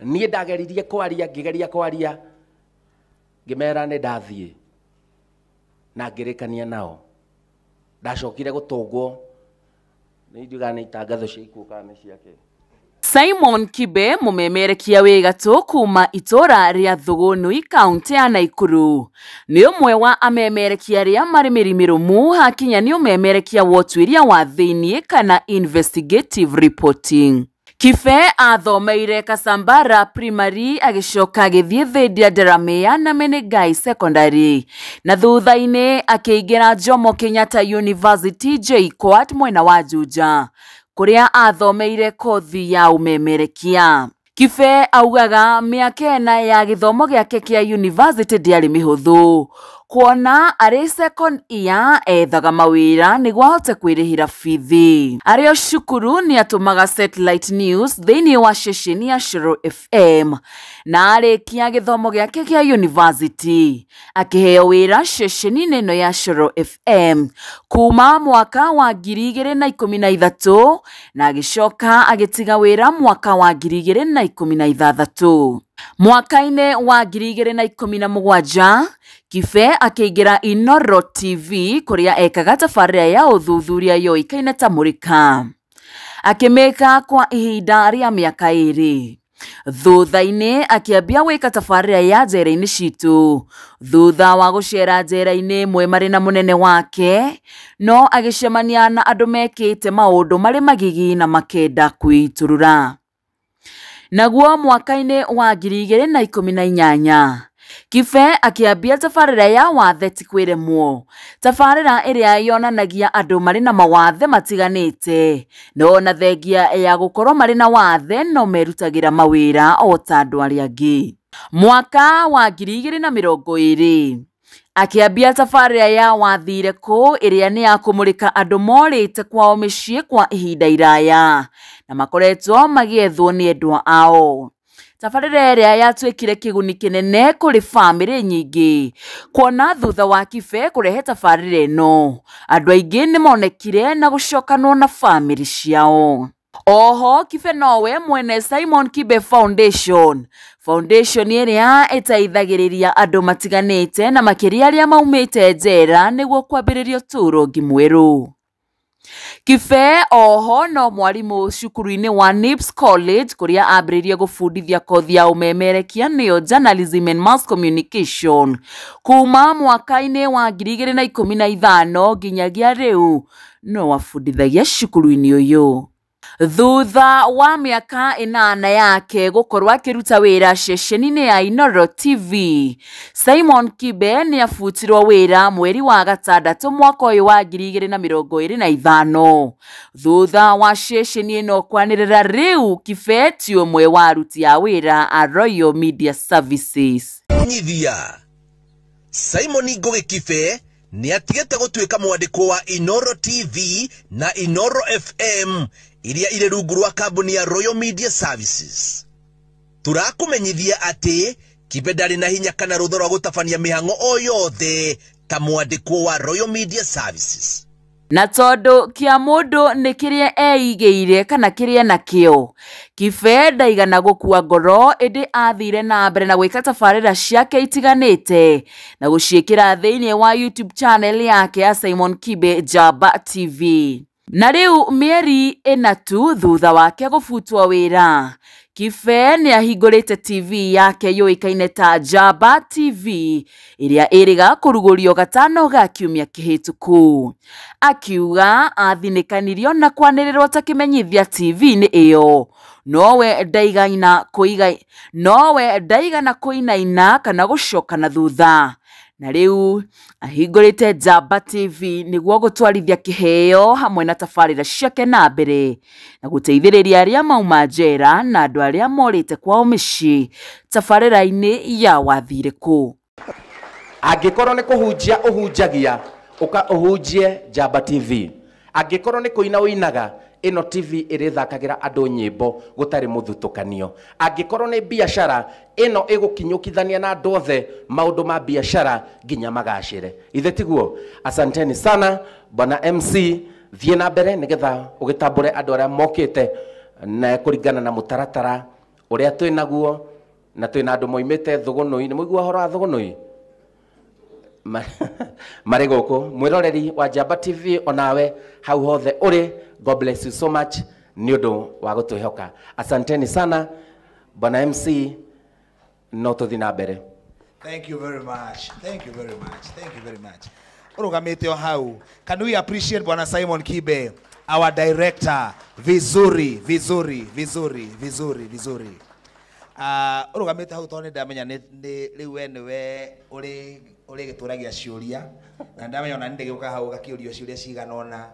Niĩ ndageririe kwaria, ngĩgeria kwaria, ngĩmera nĩ ndathiĩ na ngĩrĩkania nao. Ndacokire gũtũngwo nĩ ndiugaga nĩ itangatho cia ikuũ kana nĩ ciake. Simon Kibe, mũmemerekia wĩ gatũ kuma itũra rĩa Thũgũnui, kaũntĩ ya Naikuru, nĩ ũmwe wa amemerekia arĩa marĩ mĩri mĩrũmu hakinya nĩ ũmemerekia wa ũtuĩria wa thĩiniĩ kana investigative reporting. Kibe athomeire Kasambara Primary, agĩcoka agĩthiĩ Thĩndia Deramea na Menengai Secondary, na thutha-inĩ akĩingĩra Jomo Kenyatta University JKUAT mwena wa Juja, kũrĩa athomeire kothi ya ũmemerekia. Kibe augaga mĩaka 4 ya gĩthomo gĩake kĩa university ndĩarĩ mĩhũthũ, kuona arĩ second year ethaga mawĩra nĩguo ahote kwĩrĩhĩra bithi. Arĩ o cukuru nĩ atũmaga satellite news thĩinĩ wa ceceni ya Coro FM, na arĩkia gĩthomo gĩake kĩa university akĩheo wĩra ceceni-inĩ ĩno ya Coro FM kuma mwaka wa 2013, na agĩcoka agĩtiga wĩra mwaka wa 2016. Mwaka-inĩ wa 2017 Kibe akĩingĩra Inoro TV kũrĩa ekaga tabarĩra ya ũthuthuria yoĩkaine ta Mũrĩka, akĩmĩka kwa ihinda rĩa mĩaka 2. Thutha-inĩ akĩambia gwĩka tabarĩra ya njera-inĩ citũ thutha wa gũcera njera-inĩ ĩmwe marĩ na mũnene wake, no agĩcemania na andũ mekĩte maũndũ marĩ magigi na makenda kwĩitũrũra. Naguo mwaka-inĩ wa 2018 Kibe akĩambia tabarĩra ya wathe ti kwĩremwo, tabarĩra ĩrĩa yonanagia andũ marĩ na mawathe matiganĩte, no ona thengia ya gũkorwo marĩ na wathe no merutagĩra mawĩra o ta andũ arĩa angĩ. Mwaka wa 2020 akĩambia tabarĩra ya wathire kũ, ĩrĩa nĩ ya kũmũrĩka andũ morĩte kwao mĩciĩ kwa ihinda iraya na makoretwo magĩethwo nĩ endwa ao. Tabarĩra ĩrĩa yatuĩkire kĩguni kĩnene kũrĩ bamĩrĩ nyingĩ, kuona thutha wa Kibe kũrehe tabarĩra ĩno andũ aingĩ nĩmonekire na gũcokanwo na bamĩrĩ ciao. Oho Kibe nowe mwene Simon Kibe Foundation, foundation ĩrĩa ĩteithagĩrĩria andũ matiganĩte na makĩria arĩa maumĩte njera nĩguo kwambĩrĩria ũtũũro ũngĩ mwerũ. Kibe oho no mwarimũ cukuru-inĩ wa NIPS College kũrĩa ambĩrĩirie gũbundithia kothi ya ũmemerekia nĩyo Journalism and Mass Communication kuma mwaka-inĩ wa 2015 nginyagia rĩu no abundithagia cukuru-inĩ ũyũ. Thutha wa mĩaka 8 yake gũkorwo akĩruta wĩra ceceni-inĩ ya Inoro TV, Simon Kibe nĩ abutirwo wĩra mweri wa 6 mwaka ũyũ wa 2025 thutha wa ceceni ĩno kwanĩrĩra rĩu Kibe ti ũmwe wa aruti a wĩra a Royal Media Services. Nyithia Simon Ngugi Kibe nĩ atigĩte gũtuĩka mwandĩkwo wa Inoro TV na Inoro FM iria irĩ rungu rwa kambuni ya Royal Media Services. Tũrakũmenyithia atĩ Kibe ndarĩ na hinya kana rũtha rwa gũtabania mĩhang'o o yothe ta mwandĩkwo wa Royal Media Services. Na tondũ kĩa mũndũ nĩ kĩrĩa eigĩire kana kĩrĩa nakĩo, Kibe ndaigana gũkua ngoro ĩndĩ athire na mbere na gwĩka tabarĩra ciake itiganĩte na gũciĩkĩra thĩinĩ wa YouTube channel yake ya Simon Kibe Njamba TV. Na rĩu mĩeri 4 tu thutha wake gũbutwo wĩra, Kibe nĩ ahingũrĩte TV yake yũĩkaine ta Njamba TV ĩrĩa ĩrĩga kũrugũrio gatano ga kiumia kĩhĩtũku. Akiuga athinĩkanirio na kwanĩrĩrwo ta kĩmenyithia TV-inĩ ĩyo, nowe ndaigana kũinaina kana gũcoka na thutha. Na rĩu ahingũrĩte Njamba TV nĩguo gũtwarithia kĩheo hamwe na tabarĩra ciake na mbere na gũteithĩrĩria arĩa mauma njera na andũ arĩa morĩte kwao mĩciĩ tabarĩra-inĩ ya wathire kũ. Angĩkorwo nĩ kũhunjia ũhunjagia, ũka ũhunjie Njamba TV. Angĩkorwo nĩ kũina ũinaga, ĩno TV ĩrĩthakagĩra andũ nyĩmbo gũtarĩ mũthutũkanio. Angĩkorwo nĩ biacara, ĩno ĩgũkinyũkithania na andũ othe maũndũ ma biacara nginya magacĩre. Ithe tiguo? Asanteni sana bwana MC, thiĩ na mbere nĩgetha ũgĩtambũre andũ arĩa mokĩte na kũringana na mũtaratara Ũrĩa twĩ naguo na twĩ na andũ moimĩte Thũgũnũi, nĩ mũigua ũhoro wa Thũgũnũi marĩ gũkũ. Mwĩroreri wa Njamba TV, onawe hau hothe ũrĩ, God bless you so much nĩ ũndũ wa gũtwĩhoka. Asanteni sana. Bwana MC, no tũthiĩ na mbere. Thank you very much. Thank you very much. Thank you very much. Urugamite o hau. Can we appreciate Bwana Simon Kibe, our director? Vizuri, vizuri, vizuri, vizuri, vizuri. Urugamite hau tondũ nĩ ndamenya nĩ rĩu we nĩwe ũrĩ ũrĩ gĩtũragia ciũria na ndamenya ona nĩ ndĩgĩũka hau gakĩũrio ciũria cigana ũna.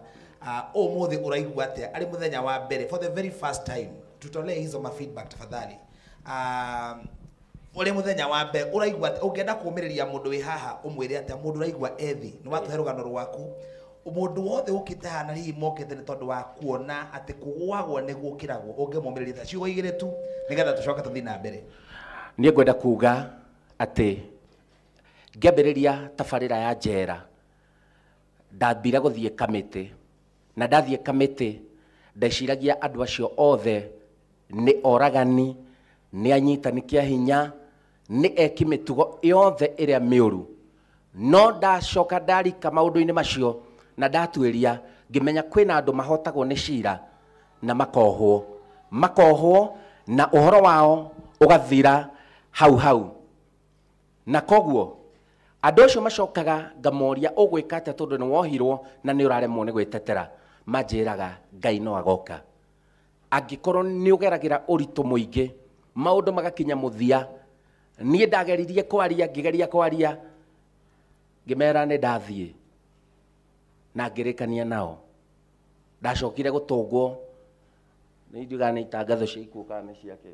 Ũmũthĩ ũraigua atĩa arĩ mũthenya wa mbere, for the very first time? Tutolee hizo ma feedback tafadhali. Ũrĩ mũthenya wa mbere ũraigua atĩa? Ũngĩenda kũũmĩrĩria mũndũ wĩ haha ũmwĩre atĩa, mũndũ ũraigua ethi nĩ watũhe rũgano rwaku, mũndũ wothe ũkĩte haha na hihi mokĩte nĩ tondũ wa kuona atĩ kũgũagwo nĩ gũkĩragwo, ũngĩmũmĩrĩria ta ciugo igĩrĩ tu nĩgetha tũcoke tũthiĩ na mbere? Niĩ ngwenda kuga atĩ ngĩambĩrĩria tabarĩra ya njera ndambire gũthiĩ kamĩtĩ, na ndathiĩ kamĩtĩ ndeciragia andũ acio othe nĩ oragani, nĩ anyitani kĩa hinya, nĩ eki mĩtugo yothe ĩrĩa mĩũru. No ndacoka ndarika maũndũ-inĩ macio na ndatuĩria ngĩmenya kwĩna andũ mahotagwo nĩ cira na makohwo, makohwo na ũhoro wao ũgathira hau hau. Na koguo andũ acio macokaga ngamoria, ũgwĩka atĩa tondũ nĩ wohirwo na nĩ ũraremwo nĩ gwĩtetera? Manjĩraga Ngai no agoka. Angĩkorwo nĩ ũgeragĩra ũritũ mũingĩ, maũndũ magakinya mũthia, niĩ ndageririe kwaria, ngĩgeria kwaria, ngĩmera nĩ ndathiĩ na ngĩrĩkania nao. Ndacokire gũtũngwo nĩ ndiugaga nĩ itangatho cia ikuũ kana nĩ ciake,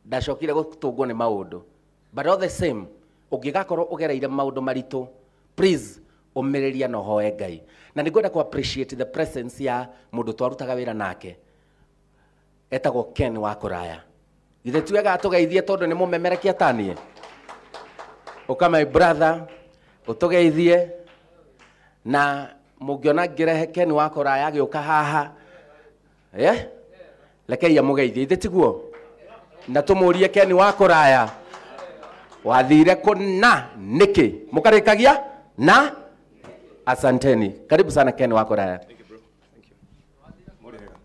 ndacokire gũtũngwo nĩ maũndũ. But all the same, ũngĩgakorwo ũgereire maũndũ maritũ, please ũmĩrĩria na ũhoe Ngai. Na nĩ ngwenda ku appreciate the presence ya mũndũ twarutaga wĩra nake etagwo Ken wa Kũraya. Githĩ ti wega tũgeithie tondũ nĩ mũmemerekia taniĩ? Ũka my brother, ũtũgeithie. Na mũngĩona ngĩrehe Ken wa Kũraya agĩũka haha, rekei amũgeithie, ithe tiguo? Na tũmũrie, Ken wa Kũraya, wathire kũna nĩkĩ? Mũkarĩkagia na asanteni. Karibu sana, Ken wa Kũraya. Mũrĩega.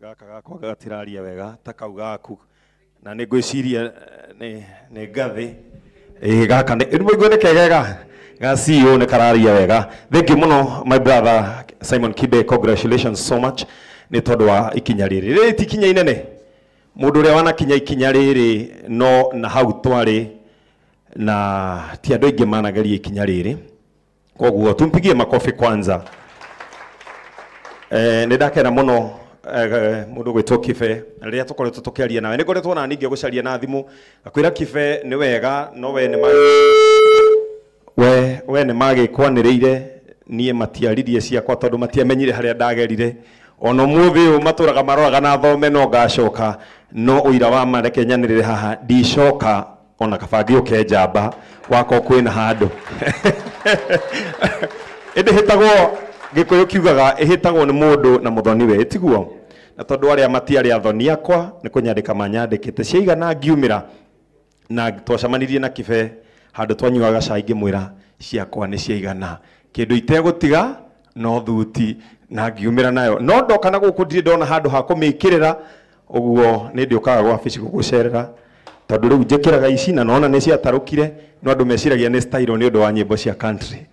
Gaka gakwa gatiraria wega ta kau gaku na nĩ ngwĩciria nĩ ngathĩ. Ĩ gaka nĩ mũigue nĩ kegega ga CEO nĩ kararia wega. Thank you mũno, my brother Simon Kibe. Congratulations so much nĩ tondũ wa ikinya rĩrĩ. Rĩrĩ ti ikinya inene, mũndũ ũrĩa wanakinya ikinya rĩrĩ no na hau twarĩ na ti andũ aingĩ manageria ikinya rĩrĩ, koguo tumpigie makofi kwanza. Nĩ ndakena mũno mũndũ gwĩtwo Kibe rĩrĩa tũkoretwo tũkĩaria nawe, nĩ ngoretwo na ningĩ gũcaria na thimũ ngakwĩra, Kibe, nĩ wega no we nĩ we nĩ magĩkwanĩrĩire, niĩ matiaririe ciakwa tondũ matiamenyire harĩa ndagerire. Ona ũmũthĩ ũyũ matũraga maroraga na thome no ngacoka, no ũira wa ma reke nyanĩrĩre haha, ndicoka ona kaba ngĩũke njamba wakwa kwĩna handũ ĩndĩ hĩtagwo Gĩkũyũ kiugaga ĩhĩtagwo nĩ mũndũ na mũthoni we, tiguo? Na tondũ arĩa matiarĩ athoni akwa nĩ kũnyandĩka manyandĩkĩte ciaigana ngiumĩra, na twacemanirie na Kibe handũ twanyuaga cai, ngĩmwĩra ciakwa nĩ ciaigana, kĩndũ itegũtiga no thuti, na ngiumĩra nayo. No ndoka na gũkũ ndirĩ ndona handũ ha kũmĩkĩrĩra, ũguo nĩ ndĩũkaga gwa wabici gũgũcerera tondũ rĩu njĩkĩraga ici na nona nĩ ciatarũkire, no andũ meciragia nĩ style nĩ ũndũ wa nyĩmbo cia country.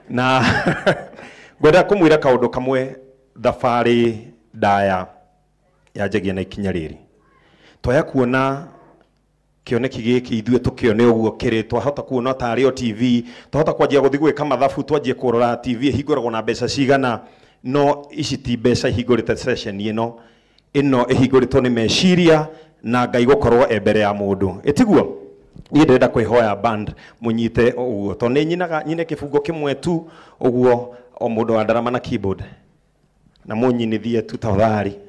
Na ngwenda kũmwĩra kaũndũ kamwe, thabarĩ ndaya yanjagia na ikinya rĩrĩ. Twaya kuona kĩoneki gĩkĩ ithuĩ tũkĩone ũguo kĩrĩ, twahota kuona tarĩ o TV, twahota kwanjia gũthiĩ gwĩka mathabu, twanjie kũrora TV ĩhingũragwo na mbeca cigana. No ici ti mbeca ihingũrĩte session ĩno, ĩno ĩhingũrĩtwo nĩ meciria na Ngai gũkorwo e mbere ya mũndũ, ĩtiguo? Niĩ ndĩrenda kwĩhoya band mũnyite ũguo tondũ nĩ nyinaga nyine kĩbungo kĩmwe tu ũguo, o mũndũ wa ndarama na keyboard na mũnyinithie tu tafadhali.